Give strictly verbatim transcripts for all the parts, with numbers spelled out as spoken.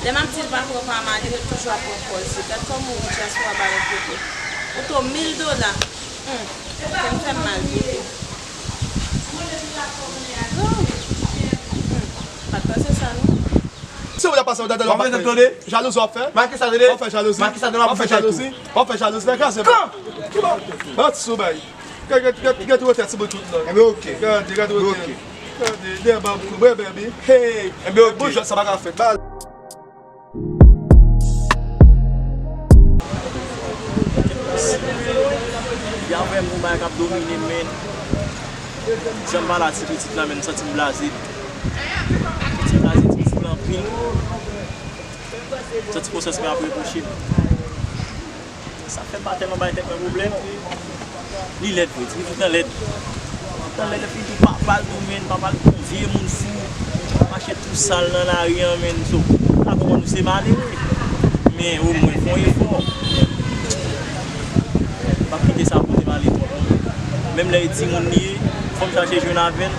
Lè m ap di l pa pran pa malere, l toujou ap pran pòz li. Gad kòman yon dyaspora ba l otorite. Oto mil dola. Hum, kè m fè m mal tou. Hum, pa t panse sa, non. Si w ta pase w ta tande w ap fè jalouzi w ap fè. Maki sa tande. W ap fè jalouzi. Maki sa tande w ap fè jalouzi. W ap fè jalouzi. Fè kraze. Kan? Ki ba? An ti sou bay. Gade, gade, gade, gade wotè ti bout tout la. Enben, oke. Gade, gade wotè. Enben, oke. Gade, de bab kou, bwè bèbi. Hey. Enben, oke. Bon, sa pa ka fèt. Ba. Y a vrèman yon bagay k ap domine m, men. Jan m pale a ti pitit la, men m santi m blaze. M santi m blaze ti pitit la anpil. M santi konsyans mwen ap repwoche m. Sa fè m pa tèlman bay tèt mwen pwoblèm. Li lèd vre, ti pitit lan lèd. Ti pitit lan lèd, epi tou papa l tou, men, papa l tou vye moun fou. Mache tou sal nan lari an, men, so, m pa konprann nou se malere. Men omwen fè yon efò. M p ap kite sa pote m ale twòp. Menm lè e timoun li ye, fò m chache jwenn avè l.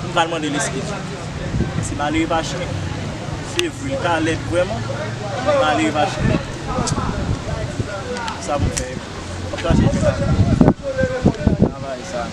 M pral mande l eskiz. Se malere pa chen. Se vre, l ka lèd vrèman. Malere pa chen. Sa pou m fè. M ap chache travay sa.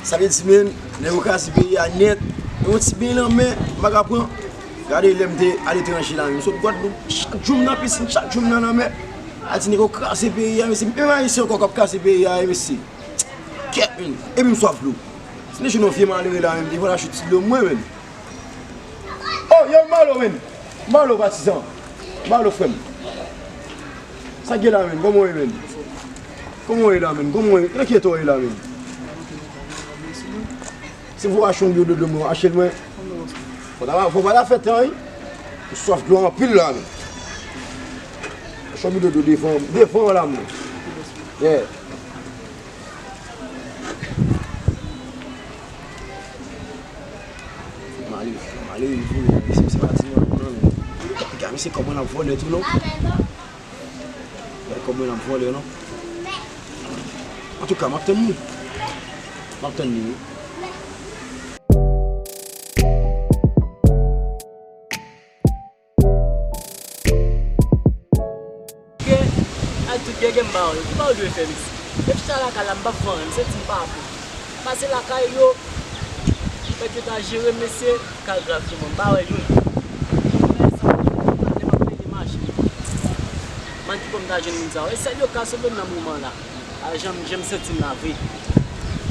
Sa vle di, men, nèg yo kraze peyi a nèt. Yon ti beny lanmè, m pa ka pran. Gade lè m te aletranje la, m sot Gwadloup, chak jou m nan pisin, chak jou m nan lanmè. A di nèg yo kraze peyi a, mesye, menm Ayisyen ankò k ap kraze peyi a, mesye. Kèt, men. Epi m swaf dlo. Si m te jwenn yon vye malere la, menm, devan lachit ti dlo mwen, menm. Oh, yo, Malo, menm. Malo, patizan. Malo, frè m. Sa k gen la, menm? Kòman w ye, menm? Kòman w ye la, menm? Kòman w ye? Nan ki eta w ye la, menm? Se pou w achte yon bidon dlo mwen, achte l mwen. Fò w ta, fò w pa ta fè tan, wi. M swaf dlo anpil la, menm. Achte yon bidon dlo devan, devan w la, mwen. Yeah. Male, male, li vole, mesye, se pa ti mwen, non, men. Gade, mesye, kòb mwen ap vole tou, non. Gade kòb mwen ap vole, non. Antouka, m ap tann li. M ap tann li, wi. Gen, ak tout gen, gen m ba yo. Ki ba yo dwe fè, mesye? Depi chita lakay la, m p ap fè anyen, m santi m pa bon. Pase lakay yo, fèk yo ta jere m, mesye, ka grav sou mwen, m pa wè youn. Lè m ap peye mache, man ki bò m ta jwenn moun sa yo? E sèl yo ka sove m nan moman la. A jan m, jan m santi m la vre.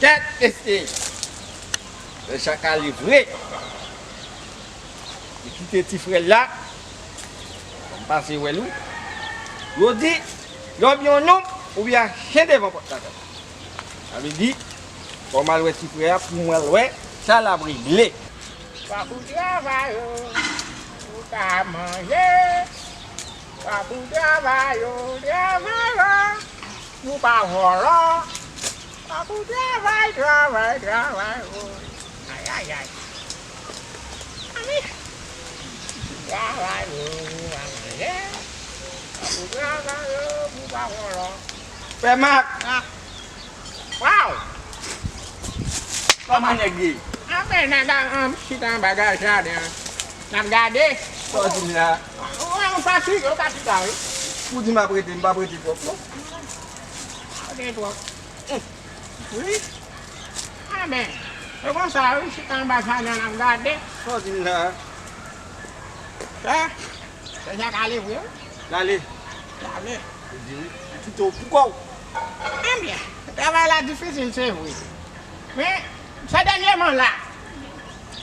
Kèt mesye! Mesye a kale vre. Li kite ti frè l la. Ban m pase wè l wi. Yo di, lè w byen yon nonm, ou byen chen devan pòt lakay. Sa vle di, fò m al wè ti frè a pou m al wè sa l ap regle. Fòk ou travay o, pou w ka manje. Fòk ou travay o, travay o, pou w pa vòlò. Fòk ou travay, travay, travay o. Ayayay. Ami. Travay o, pou w pa manje. Fòk ou travay o, pou w pa vòlò. Frè Mak. Ah. Waw! Kòman nèg ye? Anfen, n ap, an, chita anba jaden an. N ap gade. Sa w di m la? Ou, ou fatige, ou ka chita, wi. Ou di m ap rete, m p ap rete twòp, non. Pa rete twòp. Wi. Anben, se konsa, wi, chita anba jaden an, n ap gade. Sa w di m la? Sa? Mesye a kale vre wi. L ale. L ale. Li di wi. Li kite w pou kò w. Ebyen, travay la difisil, se vre. Men, se dènyèman la,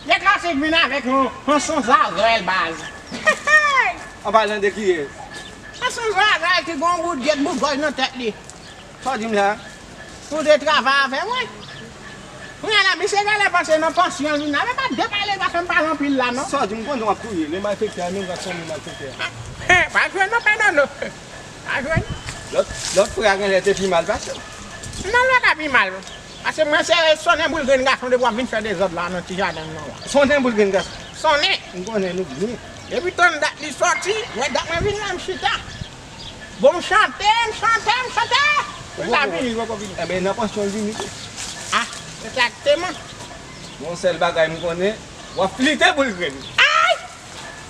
gen klasik vin avèk yon, yon son zazwèl baz. An palan de kiyès? Yon son zazwèl ki gon bout gèt bout gòj nan tèt li. Sa w di m la? Pou de travay avè mwen. Kounye a la, misye genlè panse nan pansyon l vin la. Men pa depale, paske m pale anpil la, non. Sa w di, m konnen w ap touye. Men malfektè a menm, w ap sonje malfektè a. Pa jwe non, pa nan non. Pa jwe non. Lòt, lòt frè a genlè te pi mal pase w. Non, lòt la pi mal. Paske mwen se sonnen boul grenn gason depi w ap vin fè dezòd la nan ti jaden m nan la. Sonnen boul grenn gason. Sonnen. M konnen nou byen. Depi tann dat li sòti, wè dat mwen vin la, m chita. Bon, m chante, m chante, m chante. Pou l ta vini, l poko vini. Enben, nan pansyon l vini tou. Ah, egzakteman. Yon sèl bagay m konnen, w ap flite boul grenn. Ay!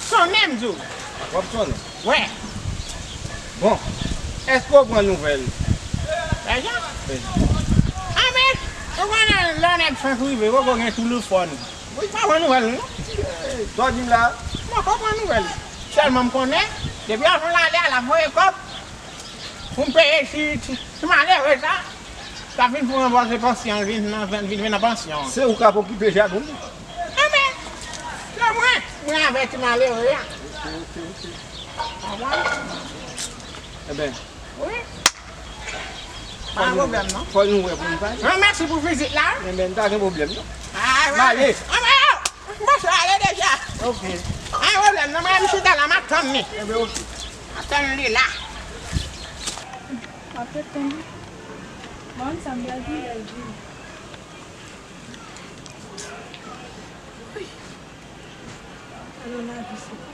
Sonnen, m di w. W ap sonnen? Wè. Bon, èske w pran nouvèl? Pèjan? Pèjan. Anben, ou konnen lè nèg Frans rive, poko gen telefòn. Wi, pa pran nouvèl, non. Sa w di m la? M poko pran nouvèl. Sèlman m konnen, depi avan l ale a, l ap voye kòb pou m peye ti, ti, ti malere sa, k ap vin pou ranbòse pansyon, vin nan, vin, vin nan pansyon. Se ou k ap okipe jaden m? Enben, se mwen, mwen avè ti malere a. Ok, ok, ok. Konprann? Enben. Wi. Pa gen pwoblèm, non. Fò nou wè pou nou pale. Mèsi pou vizit la. Enben, pa gen pwoblèm, non. Ah, m ale. Ah, men, oh, m panse ale deja. Ok. Pa gen pwoblèm, non, mwen, m chita la, m ap tann li. Enben, ok. M ap tann li la. M ap ret tann li. Bon, sa m pral di, lè l vini. Wi. Alò, lavi se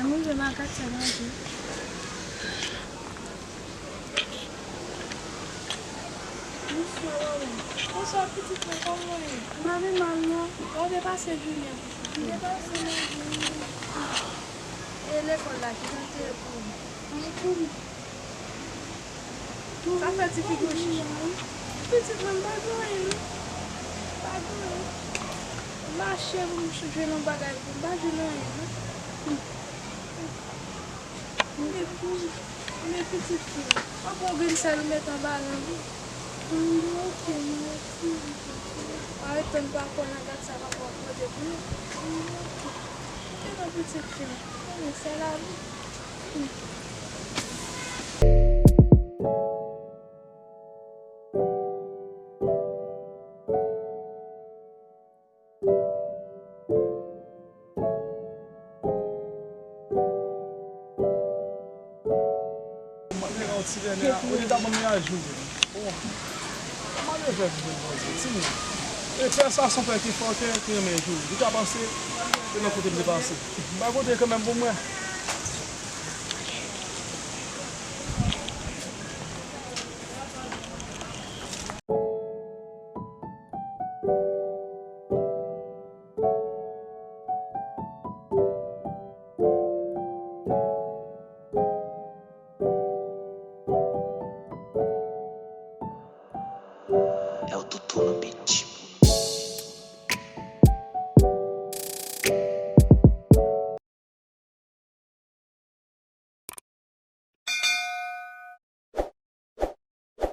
Ann rive makak sa manje. Bonswa, manman. Bonswa, pitit mwen, kòman w ye? M pa pi mal, non. Kòman w te pase jounen? M te pase mal, wi. E lekòl la, kijan l te ye pou ou? Sa fè ti figi w chichi. Pitit mwen, m pa gen anyen, non. M pa gen anyen. M mache pou m jwenn yon bagay pou m pa jwenn anyen, non. Men pou, men pitit fi m, papa w gen sèl ou met anba lanmou. Ann, ok, mèsi. Pa ret tann papa w nan dat sa papa w ap mande pou nou. Ann, ok. Men non, pitit fi m, konnen se lavi. Mwen gen yon ti nènè a, olye ta ban m yon jou. Bon, mwen leve pou mwen Bondye, timoun. E pè sa se yon pè ki fòkè, ki renmen jou. Li ka pase, e nan kote m te pase. Bay kote kanmenm pou mwen.